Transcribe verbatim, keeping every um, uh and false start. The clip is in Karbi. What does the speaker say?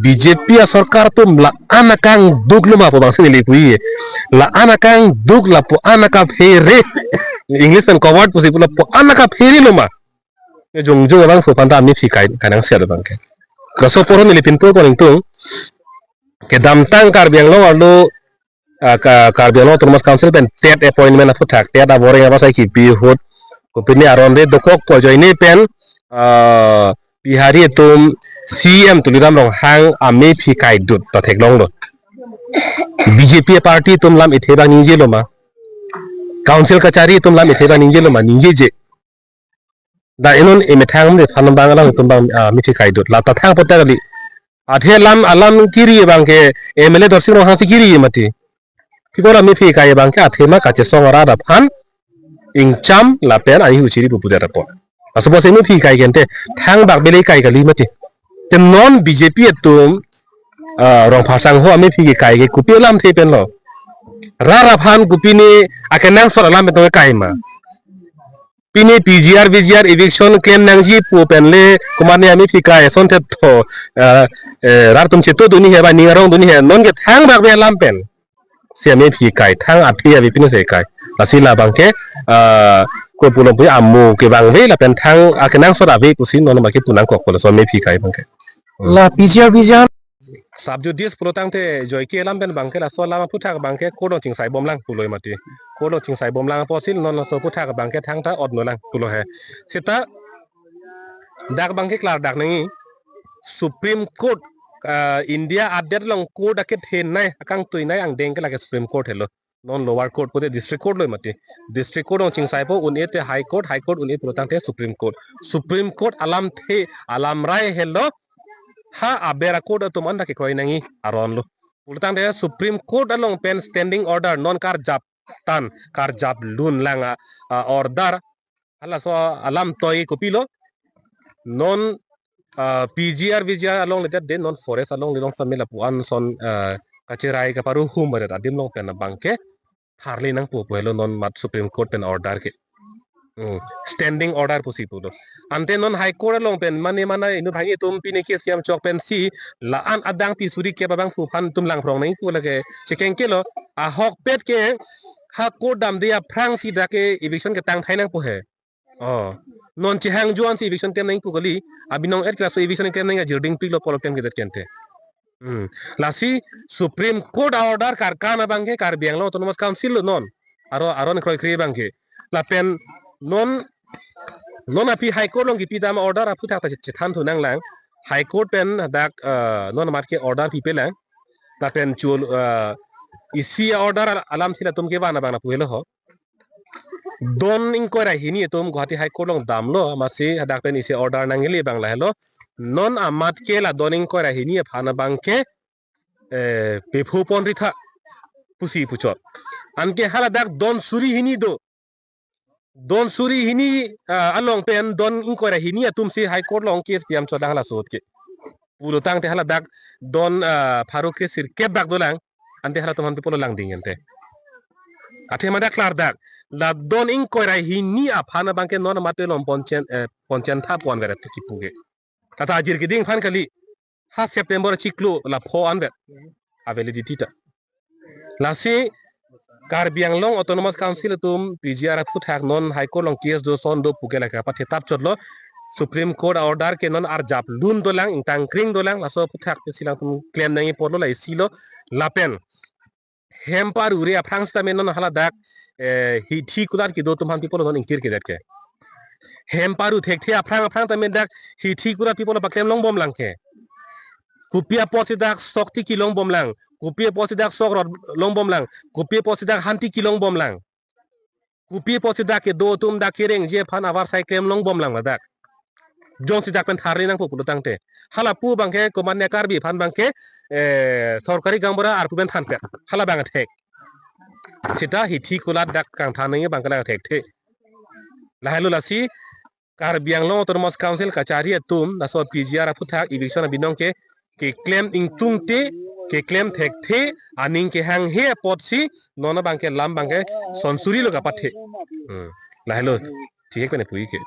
B J P asorkar atum la-an akangduk lo ma pu abangsi neli pu-i. La-an akangduk lapu-an akaphere. English pen coward pusi pu lapu-an akaphere lo ma. Jongjong abangphu aphanta amephi kai, kainang siat abangke. Laso apor neli pinpo pon ingtung. Kedamtang Karbi Anglong arlo, ah, ka, Karbi Anglong Autonomous Council pen TET appointment aphuthak, TET aboreng abasai kipi ahut, kopine aron re dokok pu ajoine pen, ah, Bihari atum C M Tuliram Ronghang amephi kaidut ta theklonglo. B J P party atum lam ithe abang ningje lo ma? Council kachari atum lam ithe abang ningje lo ma? Ningjeje. Dak inut emethang de phan abang alangtum abang, ah, mephi kaidut. La ta thang potak kali. Athe lam alam kiri abangke M L A Dorsing Ronghang si kiri mati. Pi pu la mephi kai abangke athema kachesong arat aphan ingcham lapen ahi huchiri pupu det apot. Laso apotsi mephi kai kente thangbak bele kai kali mati. Te non B J P atum, ah, Rongphar sangho amephi kai ke kopi alamthe pen lo? Rat aphan kopine akenangsot alam pen tong kai ma? Pine P G R, V G R eviction klem nangji pu pen le komatne amephi kai asonte tho, eh, eh, rat atum chetu dunji he ba ning arong dunji he, nonke thangbak be alam pen si amephi kai, thang athe ave pine si kai. Lasi la abangke, ah, ko pulo pu amo ke abang ave lapen thang akenangsot ave pusi non abangke pu nangkok pulo, laso amephi kai abangke. Hmm. La P G R, V G R. Sub judice pulo tangte joike alam pen abangke laso alam aphuthak abangke court along chingsai bomlang pulo mati. Court along chingsai bomlang apotsi non laso aphuthak abangke thangta otno lang pulo he. Seta dak abangke klardak nangji, Supreme Court, ah, India adet along court akethenei, akangtuinei angdeng ke lake Supreme Court helo. Non lower court pute district court lo mati. District court along chingsaipo, un-e te High Court, High Court un-e pulo tangte Supreme Court. Supreme Court alamthe, alamrai helo ha aber a-court atum anta kekroi nangji aron lo. Pulo tangte Supreme Court along pen standing order, non karjap tan, karjap lun lang a, a order, halaso alam toi kopilo? Non, ah, P G R, V G R along ledet de, non forest along le long samela pu-an ason, ah, kacherai kaparu hum baret adim along pen abangke tharli nangpo pu helo non mat Supreme Court pen order ke. Hmm. Standing order pusi pulo. Ante non High Court along pen mane mana inut bhangni atum pine case kiam chok pensi la-an adang pi suri kep abangphu aphan atum langphrong nangji pu lake chekeng kelo, ahokpet ke ha court damde aphrangsi dak ke eviction ketang thai nangpo he. Oh. Non chehang juan si eviction klem nangji pu kali, abinong et class eviction klem nangji ajirding piklo pulo klem kedet kente. Hmm. Lasi Supreme Court a order karkan abangke Karbi Anglong Autonomous Council lo non. Aro, aron kroikre abangke. Lapen non, non aphi High Court along kipi dam order aphuthak ta chethan thu nanglang. High Court pen dak, eh, non amat ke order pipelang. Lapen chul, eh, isi order al-, alamsi latum kevan abang lapu helo ho. Don ingkoi ra hini atum Guwahati High Court along damlo, amatsi hadak pen isi order nangle abang lahelo. Non amat ke la don ingkoi ra hini aphan abangke, eh, pephu ponri tha pusi puchot. Anke haladak don suri hini do. Don suri hini, ah, along pen don ingkoi ra hini atumsi High Court along case kiam chodang hala sot ke. Pulo tangte haladak don, ah, pharo kre sirkep dak dolang, ante halatum aphan pi pulo langding ente. Athema dak klardak. La don ingkoi ra hini aphan abangke non amat along ponchen, eh, ponchen tha pon veret kipu ke. Tata ajir keding aphan kali. Ha September achiklo la pho anvet a validity ta. Lasi Karbi Anglong Autonomous Council atum P G R aphuthak non High Court along case do son do puke lake kapathe tap chotlo. Supreme Court a order ke non arjap lun dolang, ingtang kring dolang, laso aphuthak pensi latum klem nangji pulo la isi lo lapen hem paru re aphrang sitame non haladak, eh, hithi kulat kedo atum aphan pi pulo non ingkir kedet ke. Hem paru thekthe aphrang aphrang tame dak hithi kulat pi pulo paklem long bomlang ke. Kopi apotsi dak sok tiki long bomlang, kopi apotsi dak sok rot long bomlang, kopi apotsi dak han tiki long bomlang. Kopi apotsi dak kedo atum dak kerengji aphan avarsai klem long bomlang ladak. Jongsi dak pen tharli nangpo pulo tangte. Hala pu abangke komatne Karbi aphan abangke, eh, sorkari gaonbura arpu pen thanpet. Hala abang thek. Seta hithi kulat dak kangthan nangji abangke la thekthe. Lahelo lasi Karbi Anglong Autonomous Council kachari atum, laso P G R aphuthak eviction abinong ke, keklem ingtungte, keklem thekthe, aning kehanghe apotsi, non abangke lam abangke son suri lo kapathe. Hmm. Lahelo, thihek pen pu-i ke.